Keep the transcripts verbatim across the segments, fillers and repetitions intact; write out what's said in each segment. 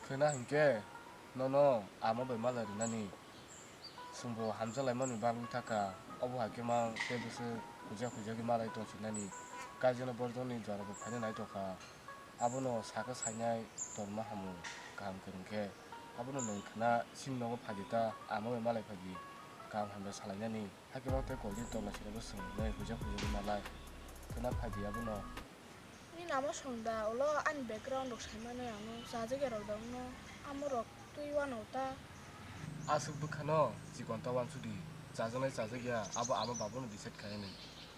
Khwna hinkhe nono amo bai malai rwnani. Chwngbo hamjalaimani bagwi thaka, obo hai khe mang tei bwswk huja huja khe malai tongsinani. Kaijano borjoni jorabo phaina naitokha. Abono sakha sainai torma hamu kaham kwrwng khe. Abono nwng khwna chini nogo phadi ta, amo bai malai phadi kaham hamya salainani. Hakhe o tei kolni tongnaisirokbo chwng hwnwi huja huja khe malai. Khwna phadi abono. Nini amo song da, ulo ani background rok sai mano ang no, chajak ya rok da wngno, amo rok twi wano ta. Aswk bwkhano chikon ta wansudi, chajaknai chajak ya, abo ama babono decide khainani.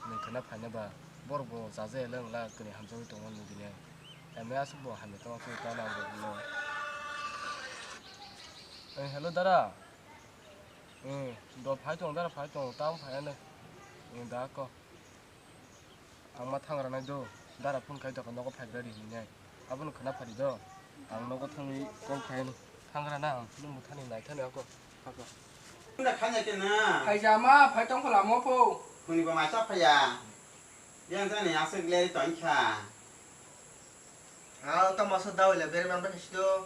Nwng khwna phaina ba, borok bo chajak ya le wngla, kwnwi hamjagwi tongma nugwi nai. Eme aswk bo hamya ta wansudi ta nang rok no. Eh, hello dara. Eh, do phai tong dara, phai tong, tamo phai ane. Eh, da ko. Ang ma thang ranai do, dara phone khai doka nogo phaigra ri hinai. Abono khwna phari do. Ang nogo thangwi call khai no. Thang rana ang film bo thani nai thani ako. Ako. Nda khanya ke na. Phaija ma, phai tong phala mo pho. Khuni ba ma cha phaya. Yang jani aswk le tong kha. Ah, to masa dawi le beri man ba kisi do.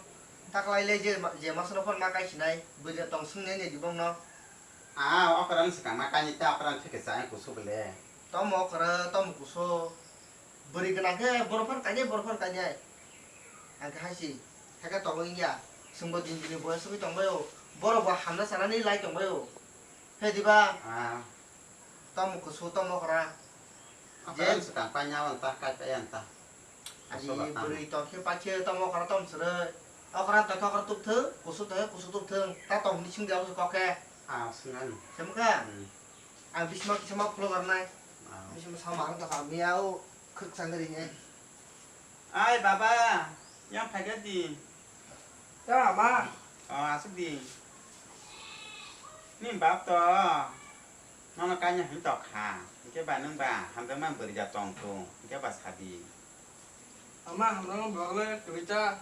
Taklai le je ma-, je masa no phone ma kai sinai. Bui je tong sung ne ne di bong no. Ah, okra ni swkang ma kainwi ta okra ni theke cha ang kusu bole. Tomo okra, tomo kusu. Bwrwi gwnang khe borok phano kainai, borok phano kainai. Ang khe hai si, hai khe tongo wngya. Chwngbo din dini boyas wngwi tongbaio. Borok bo hamna sanani lai tongbaio. He diba? Ah. Tomo kusu, tomo okra. Okra ni swkang paina ang ta, kai pai ang ta. Ani bwrwi tong khe paikhe tamo okra tom srwi. Okra tong khe okra tubthwng, kusu tong khe kusu tubthwng. Ta tong hwnwi swngdi abo se kok khe. Ah, swngnani. Swngkha? Hmm. Ang bisma kisa ma phulo garnai. Ah. Bisma sama ang tokha miya o khwrwk sangri nai. Ai baba, yang phaikha di. Ta ma. Oh, aswk di. Ni bab to. Nono kainwi hwn tok kha, hinkhe ba nwng ba hamjakmani bwrwi ja tong thung, hinkhe ba sadi. Ama hamjakmani borok le kwrwi ta.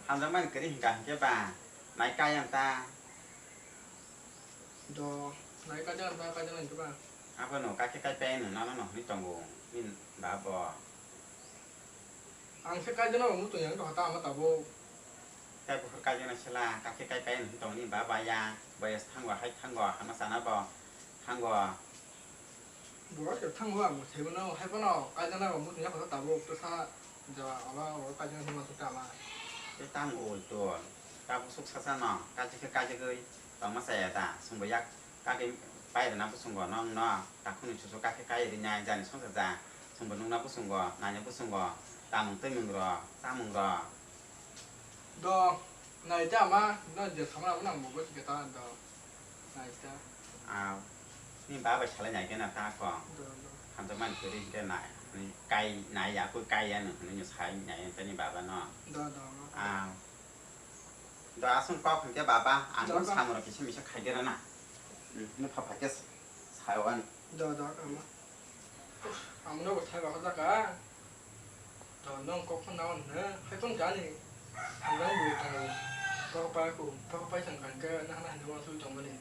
Hamjakmani kwrwi hinkha hinkhe ba nai kai ang ta. Do, nai kai ang ta, kai ang hinkhe ba. Abono kakhe kai pai nwng nono no hwnwi tongo, nini ba bo. Ang se kaijana bo muchung yang tongkha ta ama tabuk. Tai buphuru kaijana sela, kakhe kai pai hinwi tongni ba baya, baya thango hai thango, hama sana bo thango. Bo se thango ang bo saibo no, hai bono kaijana bo muchung yang tongkha tabuk, to sa ja ola o kaijana hima sukha ama. Te tamo oi to, tabuk suk sasa no, kaji khe kaji gwi tongma saya ta, sumbo yak. Kake pai rwna bwswngo nwng no takhukni chuchuk kake kai rwna jani songsa ja. Chwngbo nukna bwswngo, naina bwswngo, tamung twimung rw, chamung rw. Do, naita ama, no je samra bo nang bo goti keta do. Naita. Ah, ni baba salai nai kena ta ko. Do, do. Hamjakmani kwrwi khe nai, ni kai nai ya, koi kai ya nung hwnwi sai nai tani baba no. Do, do, do. Ah. Do aswng kok hwnkhe baba, ang do, bo do. Samung rok kisa misa khai dera na. Hmm, no pha pha khe sai wan. Do, do, ama. Amo no bo thai ba hoda ka. Do nong kok phone na on na. Hai phone ka ni. Ang nang bo thang. Kok pa ko, kok pa sang kan ka na na no sui tong mani.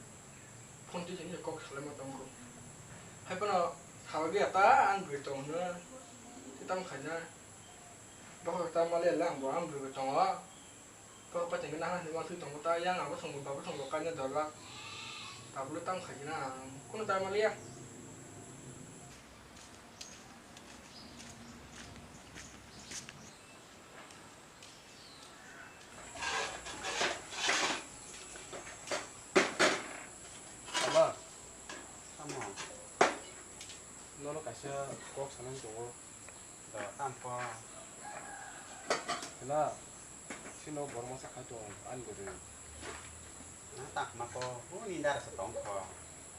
Phone ti ni kok salai ma tong ko. Hai phone thai ba ta ang bo tong na. Ti tam khai na. Bo ta ma le lang bo ang bo tong wa. Kok paithago nahana hinwi uansuk tongo ta, yang abo songbo babo songbo kainwi dol lak. Tabukle tamo khaikhe na ang kunu chama liya. Ama. Tamo? Nono kaisa kok sanani tongo. Do, tamo. Khwna, sino borok masa khai tong ani bwrwi. Na, tamo ko, o ni dara se tong kho.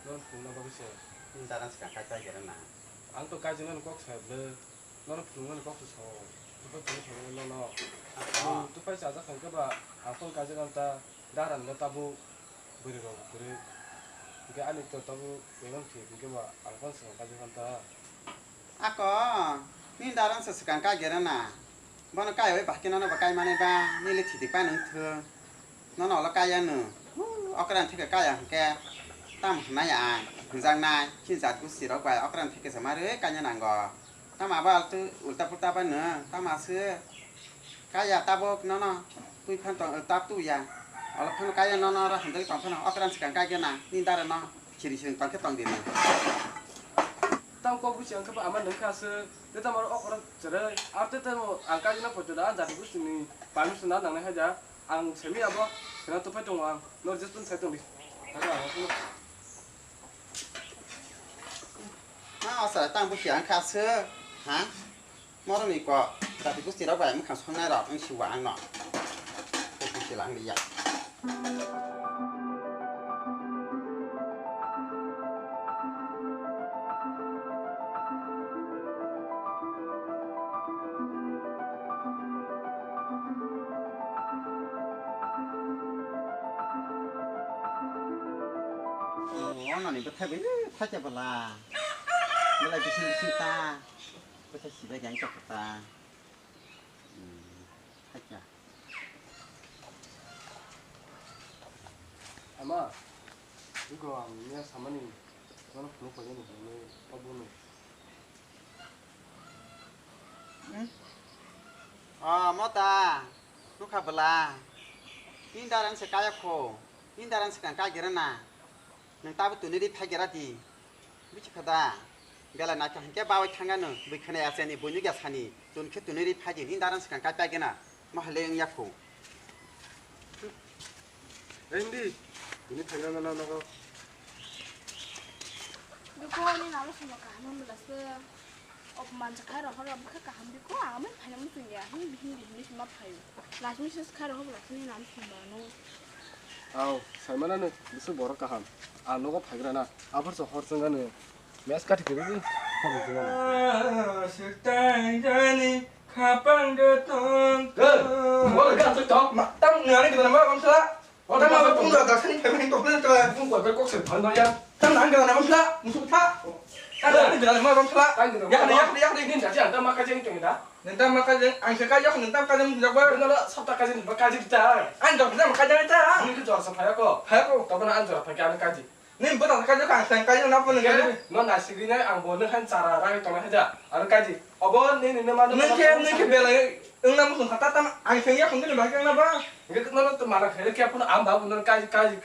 Nono phunukna bagwi se. Ni dara se kai kai gera na. Ang to kaijaknani kok sa bwle. Nono phunuknani kok se sao. Tufai phunuk phunuk nono. Ah, nwng tufai chajak kha khe ba, ang phone kaijak ang ta. Dara no tabuk bwrwi rok kwrwi. Hinkhe ani to tabuk maiman thwi hinkhe ba ang phano swkang kaijak kha ta. Ako, nini dara no se swkang kai gera na. Bono kaiwi bahai khe nono bo kai manai ba, nini le thiti pai nung thung. Nono ulo kaiya nung. Huu, okra ni theke kaiya hinkhe. Tamo hwnai ang, hwnjaknai, chini jat gosti rok bai okra ni theke se ma rwi kaina nango. Tamo abo altu ulta pulta bai nung, tamo aswk. Kaya tabuk nono twi phan tong, tab tu ya. Olo phano kaya nono ro hamjagwi tong phano okran swkang kaiga na. Ni dara no siring siring tong khe tong di na. Tamo kok busi ang khe ama nang kha se. Te tamo okran chere. Ar te tamo ang kaiga na poito da jati busi ni permission na nang nai haja. Ang semi abo kena tu phai tong ang. Nor just pun phai tong di. Ada ang. Na asa tang busi ang kha se. Ha? Moroni kok, jati gusti rok bai mwkhang songnai rok wng si o ang no. Kok wng si lang liya. Oh, noni bwthai bai, thacha bwla. Belai bising bising ta. Bwthai sibai gang chok ta. Hmm, hakya. Ama, iko ang niya samani, mano phunuk paijani hinwi, obono. Hmm? Ah, mota, nukha bwla. Ni darang se kaya kho. Ni darang se kang kaya gira na. Nwng tabuk twnwi ri phai gira di. Buchi kha da? Belai naithok hinkhe bawi thangano, bwkhwnai achani buinukya sani, tun khe twnwi ri phai di, nini darang swkang kai paigena, ma hale wng yakho. Hindi, twnwi phai gana na nogo. Biko ni nalo sima kaham wng bwlasa. Opman se khairok horo bwkha kaham di ko, ang amai phaina muchung ya, hini bihini bihini se ma phaio. Last message khairok horo bwlasa ni nalo sima no. Aw, saimana no, bisu borok kaham. Ang nogo phaigra na, aphar se hor chwng ano. Mes kathi kwrwi di, hor chwng ano. Swtang jani khapang do tong. Ke, mo ga tong. Ma, tang ngani gana ma bang sala. Wata ma bung da da sani phaimani tokna tokla. Bung koi kok se phan ya. Tam nang gana ma phla, musu pha. Tam nang gana ma phla. Tam gana. Ya, ya, ya, ya. Nin da ja tam ma ka jeng tong da. Nin tam ma ka jeng, ang se ka yok nin tam ka jeng jak ba. Nin la sab ta ka jeng ba ka jeng ta. Ang dok da ma ka jeng ta. Nin ke jor sa phaya ko. Phaya ko. Tabana ang jor phaya ka jeng. Nin bo ta ka jeng ang se ka jeng na pon ka jeng. No na sigi nai ang bo nin han chara rai tong ha ja. Ang ka jeng. Obo nin nin ma. Nin ke, nin ke belai. Ang na musu kata tam ang se ya khon nin ba ka na ba. Nge no no to mara khele kya pun am ba no kai kai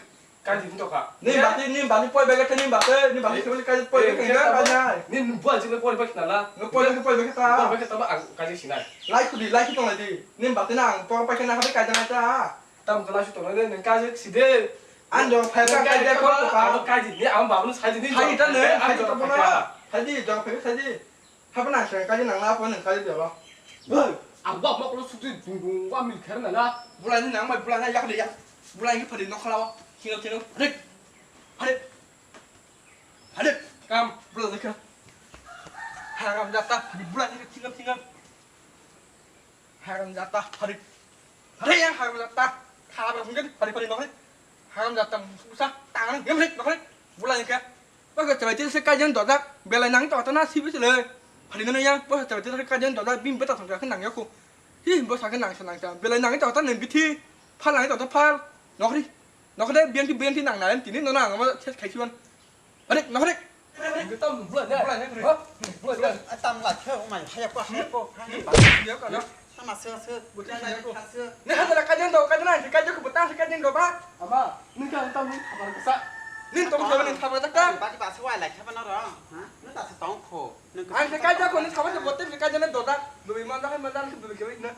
kai din to kha. Ni bati ni bati poi bege ni bati ni bati sebeli kai poi bege ni kai nai. Ni bua jile poi bege na la. Ni poi bege poi bege ta. Poi bege ta ba ang kai sinai. Lai khudi lai khudi lai di. Ni bati na ang poi bege na hade kai nai ta. Tam kala su to ne ni kai side. An do phai ka kai de ko ka. Kai di ni am ba no sai di ni. Sai ta ne, sai ta bo na. Sai di do phai sai di. Habo nang seng kaji nang na, habo nang kaji belo. Boi, ang bak mokolo sutwi bung bung wa mil kher na na. Bulai ni nang mai bulai na yak de yak. Bulai ni phadi nokhala o. Thingam thingam. Hadik. Hadik. Hadik. Kam. Bulai ni kha. Haram jata. Bulai ni thingam thingam. Haram jata. Hadik. Hadik yang haram jata. Khala ba mungkin phadi phadi nokhala. Haram jata. Usa. Tangan. Ngem hadik nokhala. Bulai ni kha. Bwsa chwrai twi se kaijaknai dojak, belai nangwi tongtana sibi se le. Phari nani yang, bwsa chwrai twi se kaijaknai dojak, bini bwsa thangkhe nang yakho. Hi, bwsa khe nang se nang ta, belai nangwi tongtana nang bithi, phal nangwi tongtana phal. Nokhri, nokhri, biyang thi, biyang thi nang nai, tini nono ang ma ses khai siwan. Are, nokhri. Ngi tam bula ne. Bula ne, bula. Ha? Bula ne. Tam la khe, o mai, haya ko, haya ko. Bula ne, bula ne. Tama sir, sir. Butang saya ko. Sir. Ni hada la kajang do, kajang na, kajang ko butang, kajang do ba. Ama, ni ka tam ni thabar kasa. Ni tong ko ni thabar kasa. Bagi basi wai lai khabar na ro. Ha? Ni ta se tong ko. Ang se kajang ko ni thabar se bote ni kajang na do da. Dubi man da, man da, dubi ke na.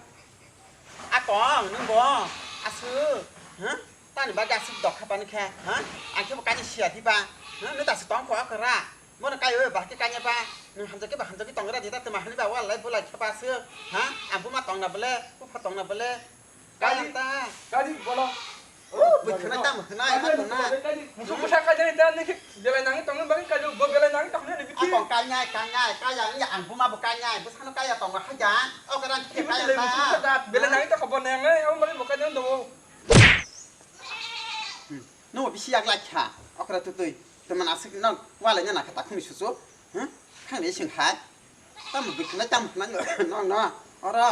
A tong, ni bo. Asu. Ha? Tani bagwi aswk dokha pani khe, ha? Ang khe bo kaisa siya di ba, ha? Nw ta se tong kho okra. Bono kai o bahai khe kanya ba, nw hamjak khe ba hamjak khe tong ra di ta, tma hani ba wal lai bulai khe ba aswk, ha? Ang buma tong na bole, bupha tong na bole. Kadi, kadi, bolo. O, bui khwnai tam khwnai, ha tong na. Kadi, musu musa kadi ta ni khe belai nangwi tong bagwi kadi bo belai nangwi tong ni bithi. Ang kanya, kanya, kaya, ang buma bo kanya, bo sano kaya tong ha ja. Okra khe kaya ta. Belai nangwi tong bo nang, o mari bo kadi do. Hmm. Nw bisi yak lai kha, okra tu twi. Twi man aswk nw walai nw nakha takhumni susu. Hmm? Khang de sing hai. Tam bikna tam khna nw nw. Oro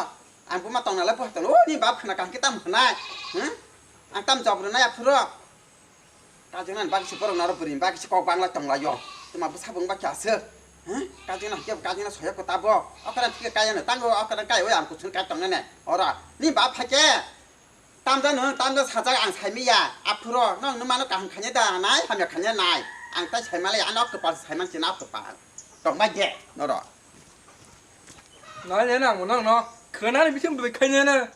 ang buma tong nalai bo tong. O ni bap khna kang ki tam khna. Hmm? Ang tam job rw nai aphuru. Kajang nan bak si borok naro bwrwi bak si kok bangla tong lai yo. Twi ma bwsa bung bak kya se. Huh? Kajina hake kajina soya ko tabo. Okara thike kaya no tango okara kai oi ang kusun kai tong ne. Ora ni ba phake. Tamda no tamda sajak ang sai miya. Aphuro no no mano kaham khanya da nai hamya khanya nai. Ang tai sai malai ano kopal sai man sina kopal. Tong ba je noro. Nai ne nang mo nang no. Khana ni bisim bai khai ne na.